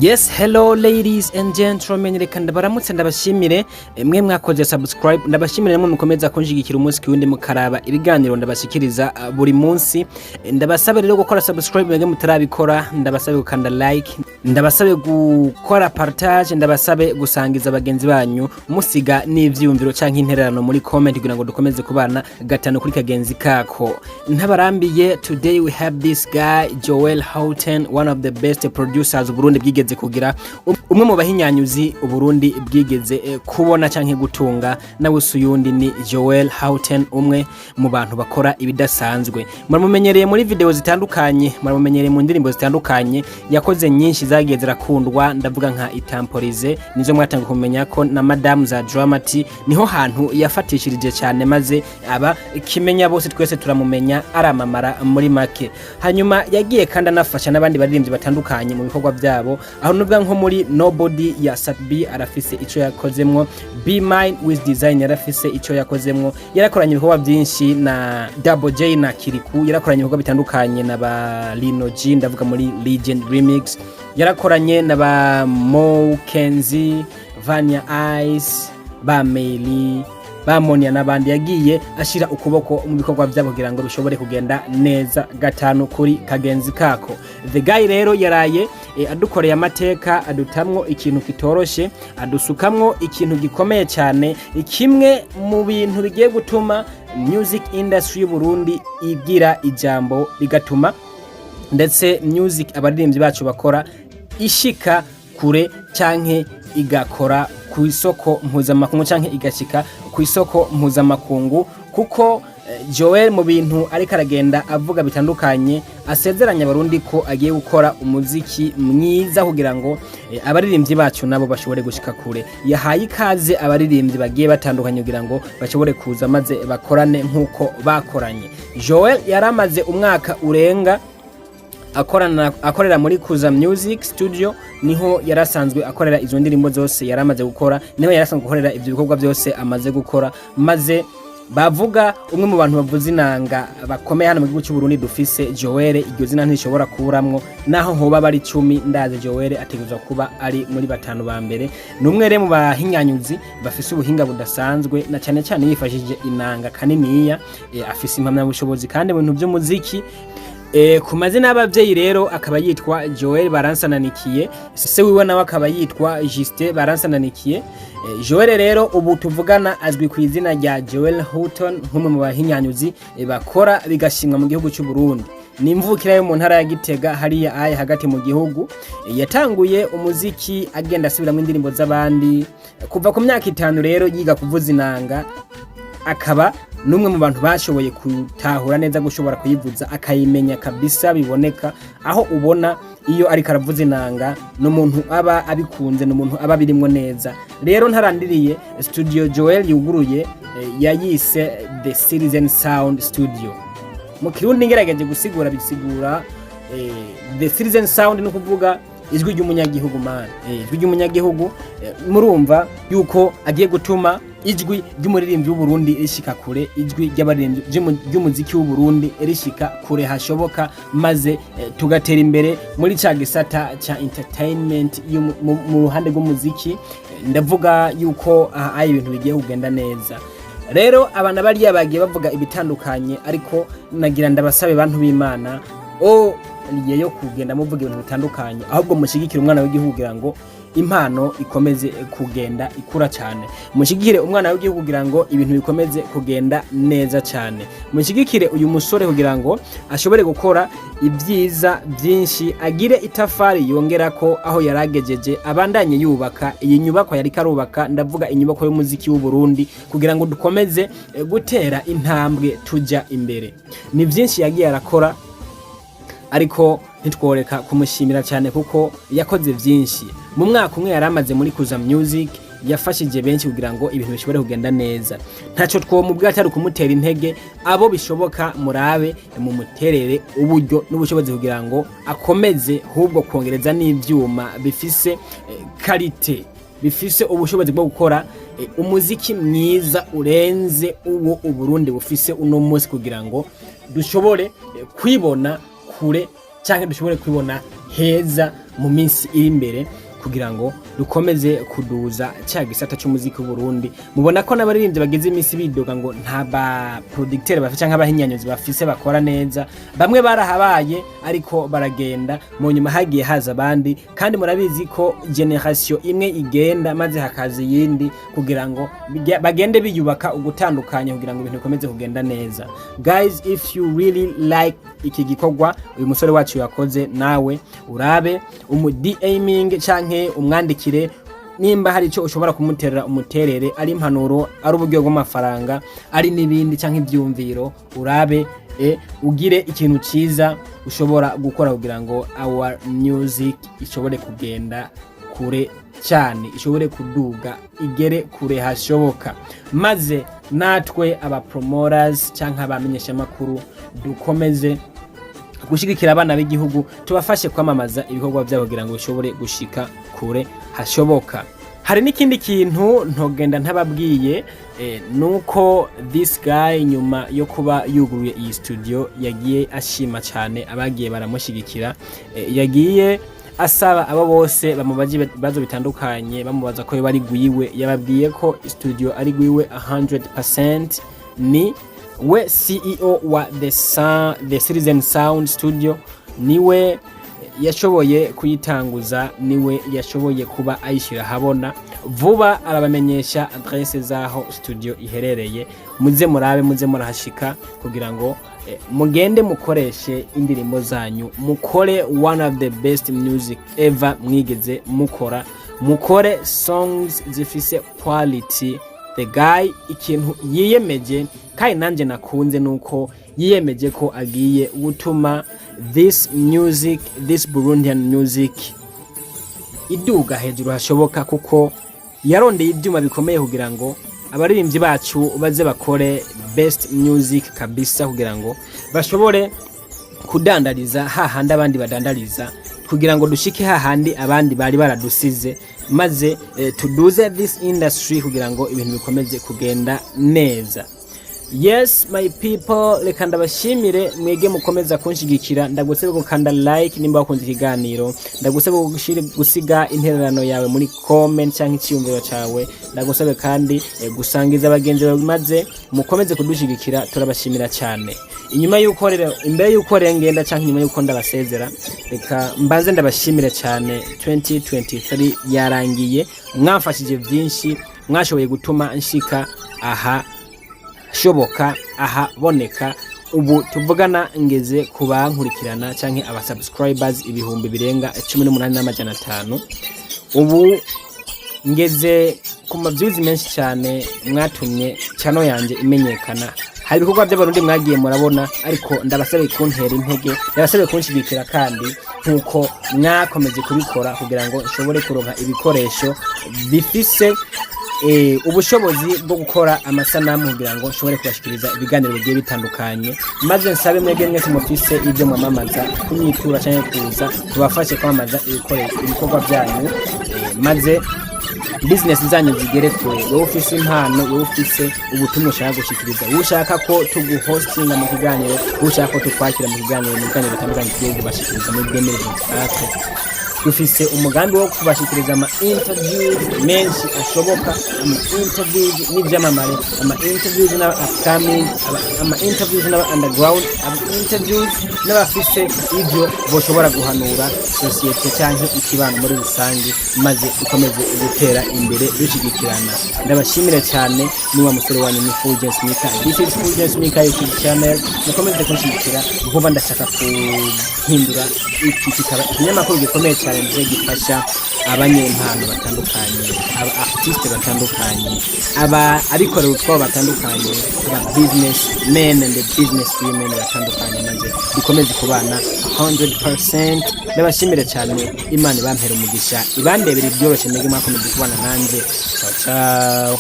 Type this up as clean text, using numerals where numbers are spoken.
Yes, hello ladies and gentlemen, reka ndabaramutse, ndabashimire mwe mwakoze subscribe, ndabashimire mwe mukomeza kunshigikira umunsi ku wundi, mukaraba ibiganiro ndabashikiriza buri munsi. Ndabasabe rero gukora subscribe mwebwe mutarabikora, ndabasabe gukanda like, ndabasabe gukora partage, ndabasabe gusangiza bagenzi banyu, musiga n'ivyiyumviro canke intererano muri comment kugira ngo dukomeze kubana gatanu kuri kagenzi kako. Ntabarambiye, today we have this guy Joel Houghton, one of the best producers Burundi bwigeze kugira, umwe mu bahinyanyuzi Uburundi bwigeze kubona canke gutunga. Nawe si uyundi, ni Joel Houghton, umwe mu bantu bakora ibidasanzwe. Muramumenyereye muri video zitandukanye, muramumenyereye mu ndirimbo zitandukanye yakoze, nyinshi zagiye zirakundwa. Ndavuga nka Itamporize, nizo mwatangiye kumenya ko na Madame za Dramati, niho hantu yafatishirije cyane maze aba kimenya bose, twese turamumenya, aramamara muri make. Hanyuma yagiye kandi anafasha n'abandi baririmbyi batandukanye mu bikorwa byabo, aho nuvuga nko muri Nobody ya Sat-B arafise ico yakozemwo, Be Mine with Design yarafise ico yakozemwo, yarakoranye ibikorwa byinshi na Double J na Kiriku, yarakoranye ibikorwa bitandukanye na ba Lino G, ndavuga muri Legend Remix, yarakoranye na ba Mo Kenzi, Vanya Ice, ba Meili, ba Monia n'abandi. Yagiye ashira ukuboko mu bikorwa byabo kugira ngo bishobore kugenda neza gatanu kuri kagenzi kako. The guy rero yaraye adukoreye amateka, adutamwo ikintu kitoroshe, adusukamwo ikintu gikomeye cyane, kimwe mu bintu bigiye gutuma music industry y'u Burundi igira ijambo, bigatuma ndetse music abaririmbyi bacu bakora ishika kure canke igakora ku isoko mpuzamakungu, canke igashika ku isoko mpuzamakungu, kuko Joel mu bintu ariko aragenda avuga bitandukanye, asezeranya Abarundi ko agiye gukora umuziki mwiza kugira ngo abaririmbyi bacu nabo bashobore gushika kure. Yahaye ikaze abaririmbyi bagiye batandukanye kugira ngo bashobore kuza maze bakorane nk'uko bakoranye. Joel yaramaze umwaka urenga akorana, akorera muri Kuza Music Studio, niho yarasanzwe akorera izo ndirimbo zose yaramaze gukora, niho yarasanzwe gukorera ivyo bikorwa byose amaze gukora. Maze bavuga umwe mu bantu bavuza inanga bakomeye hano mu gihugu cy'u Burundi dufise Joel, iryo zina ntishobora kuburamwo naho hoba bari 10. Ndazi Joel ategerezwa kuba ari muri batanu ba mbere. Ni umwe rero mu bahinyanyuzi bafise ubuhinga budasanzwe, na cyane cyane yifashishije inanga kaniniya. Afise impamyabushobozi kandi mu bintu by'umuziki. Ku mazina y'abavyeyi rero akaba yitwa Joel Baransananikiye, se wiwe nawe akaba yitwa Justin Baransananikiye. Joel rero ubu tuvugana azwi ku izina rya Joel Houghton, nk'umwe mu bahinyanyuzi bakora bigashimwa mu gihugu cy'u Burundi. Ni imvukira yo mu ntara ya Gitega, hariya aya hagati mu gihugu. Yatanguye umuziki agenda asubiramwo indirimbo z'abandi. Kuva ku myaka 5 rero yiga kuvuza inanga, akaba n'umwe mu bantu bashoboye gutahura neza gushobora kuyivuza, akayimenya kabisa biboneka, aho ubona iyo ariko aravuza inanga n'umuntu aba abikunze, n'umuntu aba abirimwo neza. Rero ntarandiriye, studio Joel yuguruye yayise The Citizen Sound Studio. Mu Kirundi ngerageje gusigura, bisigura The Citizen Sound ni ukuvuga ijwi ry'umunyagihugu man, ijwi ry'umunyagihugu. Murumva yuko agiye gutuma ijwi ry'umuririmbyi w'Uburundi rishika kure, ijwi ry'abaririmbyi ry'umuziki w'Uburundi rishika kure hashoboka, maze tugatera imbere muri ca gisata ca entertainment mu ruhande rw'umuziki. Ndavuga yuko aha ari ibintu bigiye kugenda neza. Rero abana bariya bagiye bavuga ibitandukanye, ariko nagira ndabasabe, bantu b'Imana, o liye yo kugenda muvuga ibintu bitandukanye, ahubwo mushyigikire umwana w'igihugu kugira ngo impano ikomeze kugenda ikura cyane. Mushyigikire umwana w'igihugu kugira ngo ibintu bikomeze kugenda neza cyane. Mushyigikire uyu musore kugira ngo ashobore gukora ibyiza byinshi, agire itafari yongera ko aho yaragejeje, abandanye yubaka iyi nyubako yari karubaka, ndavuga inyubako y'umuziki w'u Burundi, kugira ngo dukomeze gutera intambwe tujya imbere. Ni byinshi yagiye arakora, ariko ntitworeka kumushimira cyane kuko yakoze byinshi mu mwaka umwe yari amaze muri Kuza Music. Yafashije benshi kugira ngo ibintu bishobore kugenda neza. Ntacyo twomubwira atari kumutera intege. Abo bishoboka murabe mumuterere uburyo n'ubushobozi kugira ngo akomeze ahubwo kongereza n'ivyuma bifise qualité, bifise ubushobozi bwo gukora umuziki mwiza urenze uwo Uburundi bufise uno munsi, kugira ngo dushobore kwibona kure cyangwa dushobore kwibona hejuru. heza mu minsi iri imbere, kugira ngo dukomeze kuduza cya gisata cy'umuziki w'Uburundi. Mubona ko n'abaririmbyi bageze iminsi bidoga ngo nta ba producteur bafise canke abahinyanyuzi bafise bakora neza. Bamwe barahabaye ariko baragenda, mu nyuma hagiye haza abandi, kandi murabizi ko génération imwe igenda maze hakaza iyindi, kugira ngo bagende biyubaka ugutandukanya, kugira ngo ibintu bikomeze kugenda neza. Guys, if you really like iki gikorwa uyu musore wacu yakoze, nawe urabe umu DMing canke umwandikire. Nimba hari icyo ushobora kumuterera, umuterere, ari impanuro, ari uburyo bw'amafaranga, ari n'ibindi canke ivyumviro, urabe ugire ikintu ciza ushobora gukora kugira ngo our music ishobore kugenda kure cyane, ishobore kuduga igere kure hashoboka, maze natwe aba promoters canke abamenyeshamakuru dukomeze gushyigikira abana b'igihugu, tubafashe kwamamaza ibikorwa byabo kugira ngo bishobore gushika kure hashoboka. Hari n'ikindi kintu ntogenda ntababwiye, nuko this guy, nyuma yo kuba yuguruye iyi studio, yagiye ashima cyane abagiye baramushyigikira. Yagiye asaba abo bose bamubaza ibibazo bitandukanye, bamubaza ko yoba ari gwiwe. Yababwiye ko studio ari gwiwe 100%, ni we CEO wa The Citizen Sound Studio, niwe yashoboye kuyitanguza, niwe yashoboye kuba ayishyira ahabona. Vuba arabamenyesha adresse z'aho studio iherereye, muze murabe, muze murahashika kugira ngo mugende mukoreshe indirimbo zanyu, mukore one of the best music ever mwigeze mukora, mukore songs zifise quality. The guy, ikintu yiyemeje kandi nanjye nakunze, nuko yiyemeje ko agiye gutuma this music, this Burundian music, iduga hejuru hashoboka, kuko yarondeye ibyuma bikomeye kugira ngo abaririmbyi bacu baze bakore best music kabisa, kugira ngo bashobore kudandariza hahandi abandi badandariza, kugira ngo dushike hahandi abandi bari baradusize, maze tuduze this industry kugira ngo ibintu bikomeze kugenda neza. Yes, my people, reka ndabashimire mwege mukomeza kunshigikira. Ndagusaba gukanda like nimba wakunze ikiganiro, ndagusaba gusiga intererano yawe muri comment cyangwa icyiyumviro cyawe, ndagusabe kandi gusangiza abagenzi bawe, maze mukomeze kudushigikira. Turabashimira cyane. Inyuma y'uko rero, imbere y'uko rero ngenda cyangwa inyuma y'uko ndabasezera, reka mbanze ndabashimire cyane. 2023 yarangiye, mwamfashije byinshi, mwashoboye gutuma nshika aha shoboka, ahaboneka. Ubu tuvugana ngeze ku bankurikirana canke aba subscribers 18,500. Ubu ngeze ku ma views menshi cyane. Mwatumye channel yanje imenyekana. Hari ibikorwa by'Abarundi mwagiye murabona, ariko ndabasabe kuntera intege, ndabasabe kunshigikira kandi nkuko mwakomeje kubikora, kugira ngo nshobore kuronka ibikoresho bifise ubushobozi bwo gukora amasanamu, kugira ngo nshobore kubashikiriza ibiganiro bigiye bitandukanye. Maze nsabe mwebwe mwese mufise ibyo mwamamaza kunyitura cyangwa kuza tubafashe kwamamaza ibikorwa byanyu, maze business zanyu zigere kure. Wowe ufise impano, wowe ufise ubutumwa ushaka gushikiriza, wowe ushaka ko tuguhostinga mu kiganiro, wowe ushaka ko tukwakira mu kiganiro, mu biganiro bitandukanye tugiye kubashikiriza muri 2024, dufise umugambi wo kubashikiriza ama interviews menshi ashoboka, ama interviews n'ivyamamare, ama interviews n'aba upcoming, ama interviews n'aba underground, ama interviews n'abafise ivyo boshobora guhanura sosiyete canke ikibano muri rusange, maze dukomeze gutera imbere dushigikirana. Ndabashimire cyane. Ni wa musore wanyu, ni Fulgence Mika. This is Fulgence Mika YouTube channel. Mukomeze kunshigikira. Vuba ndashaka guhindura iki kikaba ikinyamakuru gikomeye cyane, ndetse gifasha abanyempano batandukanye, aba artiste batandukanye, aba abikorera utwabo batandukanye, aba business men and business women batandukanye, maze dukomeze kubana 100%. Ndabashimire cyane. Imana ibampera umugisha, ibandebera ibyoroshye. Mwebwe mwakomeje kubana nanjye. Ciao ciao.